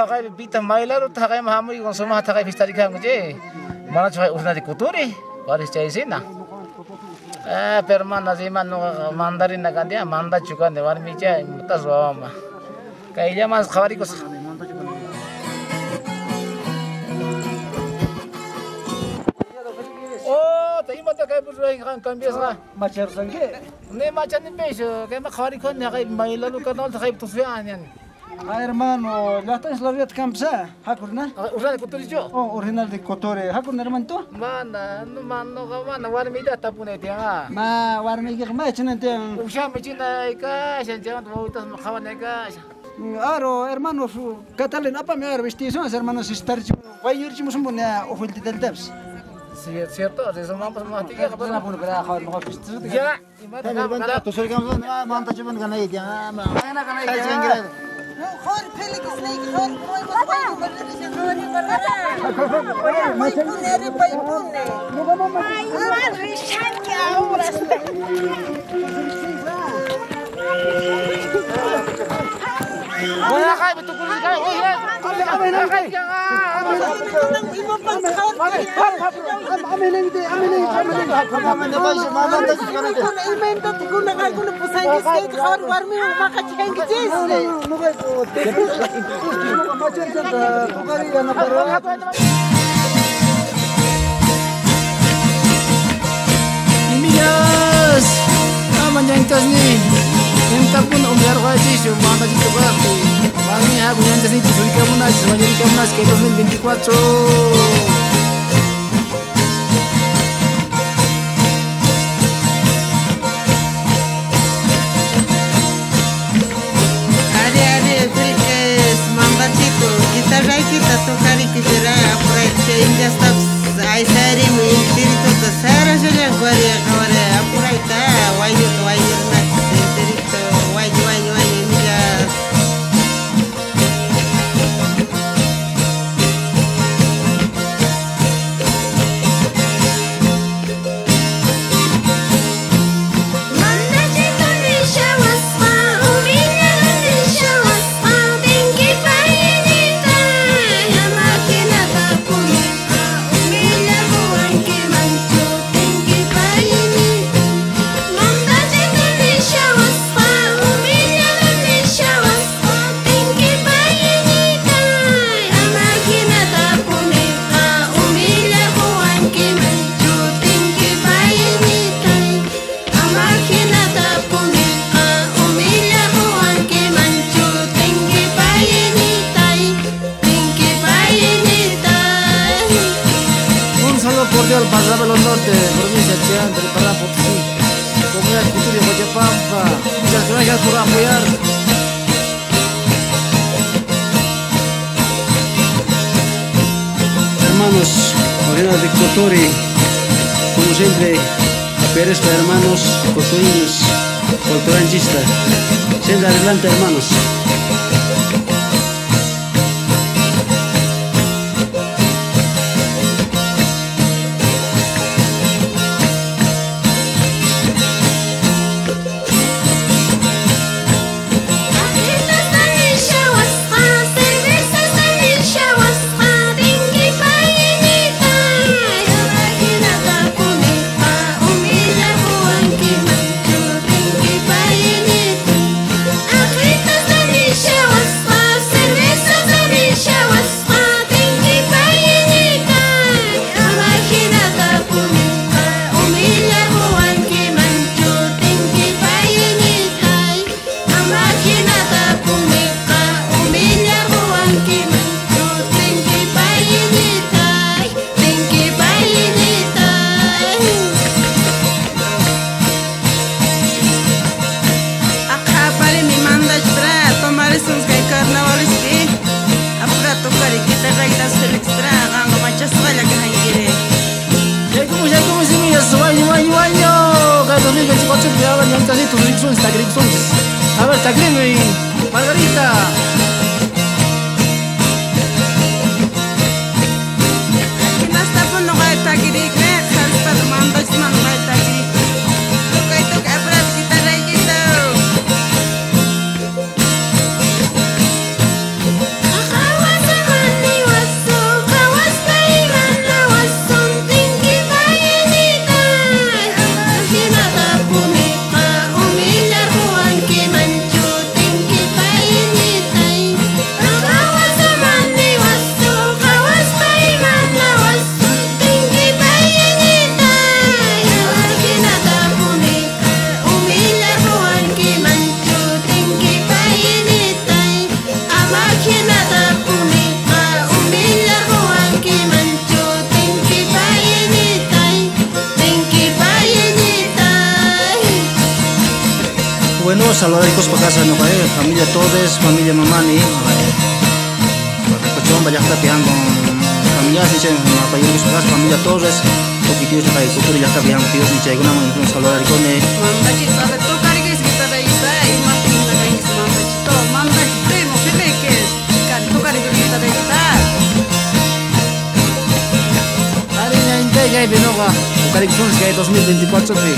Haqaypi pita maylaru taqayman hamuyku sumaq taqay fistarikanku chay. Manachu hay original de Cuturi, parece chaysina. Pero mana rima nuqaqa mandarina kani, mandachu kani warmicha imatas wawama. Kayllaman qhawarikusaq. Oh, imata kaypi ruranki cambiasqa? Macharsanki? Ne machanipichu, kayma qhawarikuni haqay maylalu carnaval haqaypi tusuyani. Ah, hermano, llaqtanchis largata campsa, hakurna? Original de Cuturichu? Oh, original de Cuturi. Hakurna, hermanito? Mana, nuqa mana warmiyta tapunay tiyan. Ma, warmiykiqa maychina tiyan? Uqshami china kashan, chaymanta wawitas qhawanay kashan. Aro, hermano, Catalina, apami aro, vestisunas, hermanos, estarichimu, wayñurichimusunpuni ujueltitaltapis. Sí, es cierto, eso vamos a Ya, Ya, Millas, amañantasni, entapun umyarqachishu, mandachito kaqpi. Mami hago ñantasni tusurikamunachis, mañarikamunachis que 2024. Ari ari Felix mandachito, guitarraykita tokarikipira apurayta inllastapis aysarimu intirituta sarashallanku ari qhawari apurayta wayñuta wayñurunachis intirito wayñu wayñu wayñu millas. Cordial Pasabelo Norte, provincia de Chiang, del Pará Potosí, Comunidad Cultura de Huayapampa. Muchas gracias por apoyar. Hermanos, original de Cuturi, como siempre, Pérez, hermanos, cotuiños, culturanchista. Siempre adelante, hermanos. Afrita. Saludar casa no familia Torres, familia Mamani, Cochabamba llaqtapi hankun familia casa familia Torres, tukuy tiyos kay Coturi llaqtapi hankun tiyos chaykunaman saludarikuni. Mandachito, a ver, tocarigues guitarra imapin kanki mandachito, mandachi primo Felipe, tocarigues guitarra. Ari ñañtay kaypi nuqa uqarikusunchis kay 2024 pi.